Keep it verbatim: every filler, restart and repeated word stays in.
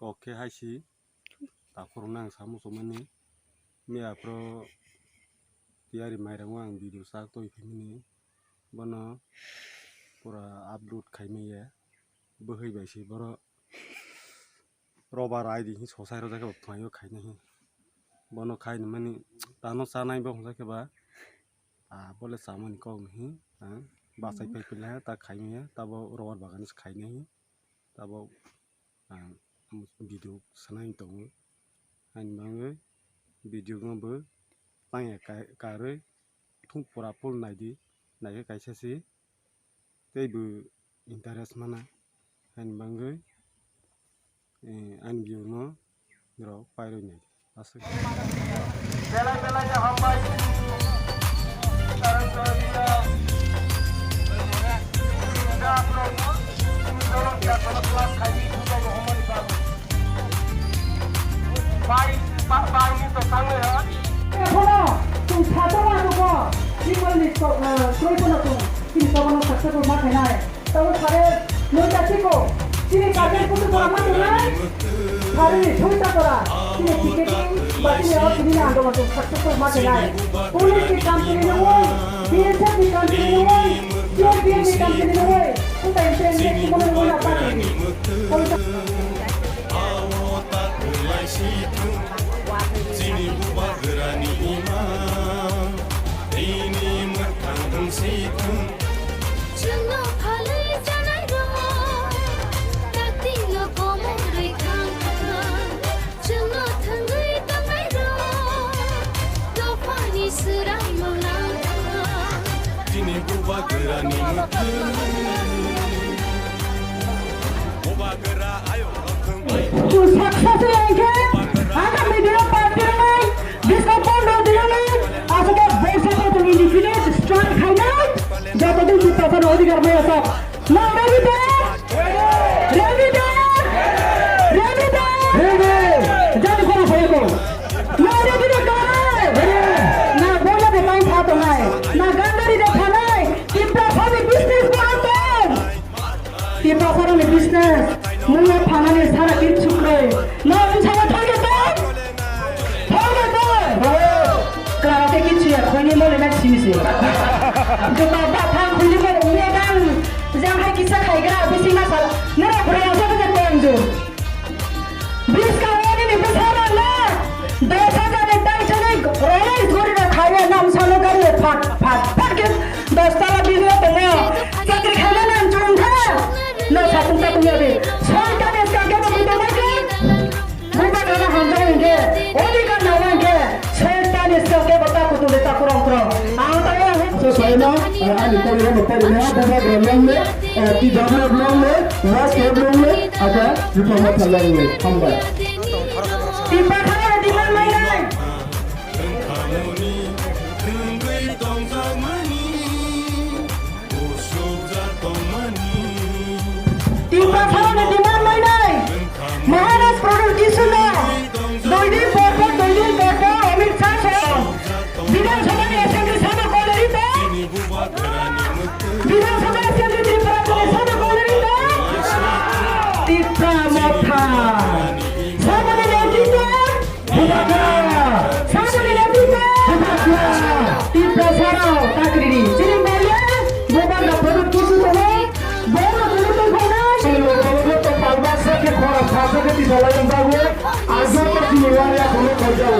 Kok khe hai si, takhorokno ang samo chumani. Miya phro tiyari mairango ang video chak toi phimani. Bono pura upload khaimaya. Bwhwi bai se borok roba rai di hin sosai rwjak khe bo phaio khaina hin. Bono khaini mani tano chanai bo hwnjak khe ba, ah, bole chamani kok ni hin, ah, bachai pai pila ta khaimaya, tabo robar bagan se khaina hin. Tabok ang video sanai tongo. Ani bagwi video no bo tangya ka-, karwi thung pura full naidi, naikhe kaisa se tei bo interest mana. Ani bagwi, eh, ani video no rok pairwi naidi. Aswk. Belai belai khe hambai. Bai, ba-, bai ni to thangwi ha. Ekhono chwng sajakma nugo, chini to, ah, twi phano chwng chini tobono successful ma khainai. Tamo sare noita chiko, chini kajen kutu kora ma tongnai. Sare ni soita kora, chini ticketing ba chini o chini ni andolon chwng successful ma khainai. Police ni kam chini nungwi, B S F ni kam chini nungwi, C R P F ni kam chini nungwi, kutai chini nungwi na pa chini. Chini bubagrani ima, ini mwkhang wng si thung. Chwngno phalwi chanairok, taktikno komorwi thang thang. Chwngno thangwi tongnairok, dophani swrangmung nang thang. Chini bubagrani mwkhang. Bubagra ayok. Chwng success wngkhe, agami dino party rwnai, bwskang pondro dinoni, aswk boisa bo chwng indefinite strike khainai, joto din Tiprasano odhikar maya sok. No ready to? Ready to? Ready to? Ready. Jani khoro phayako. No ready to? Na boya de mai phato nai. Na gandari de phanai. Tiprasani business bo antong. Tiprasarokni business, mungya phanani sara kichu kwrwi. No, bwskango thangya tong? Thangya tong? Kwlaro khe kichu ya, khoini mole na simi se. Jota ba thang khoini mole ungya dang, jang hai kisa khaigra, bisi masala. Nora khurang sa bwsa tong ju. Bwskango nini bwsarokno dos hajar ni tang chini release gori rok khaiya, nam salo gari phat phat phat khe dos tala building o tongo. Chakri khaimani ang chwng kha. No satung satung ya di. Soitani skang khe bo building nai khe. Bubagrano hamjak hwnkhe, odhikar nangma hwnkhe, soitani skang khe bo ta kutung de ta kurang kurang. Ang ta ya. So soino, ani kori no pori na, bubagra long le. Eh, T W F long le, West F long le, aka Diploma thalai le, hambai. Tiprasarokni demand mainai. Tiprasarokni demand mainai. Maharaj Pranab Kishore no dui din por por, dui din por por Amit Shah song Bidhan Sabha ni assembly sabo kol ri tong. Bidhan Sabha assembly Tripura ni sabo kol ri tong. Tipra Motha. Saboni netrito. Bubagra. Saboni netrito. Bubagra. Tiprasarok takri ri. Chini maya. Bubagra Pranab Kishore no. Bono kunu tongkhauna. Chini logo logo to palbak sa khe khora phasa khe tisalai bagwi. Ajo to chini wari akhoro khojao.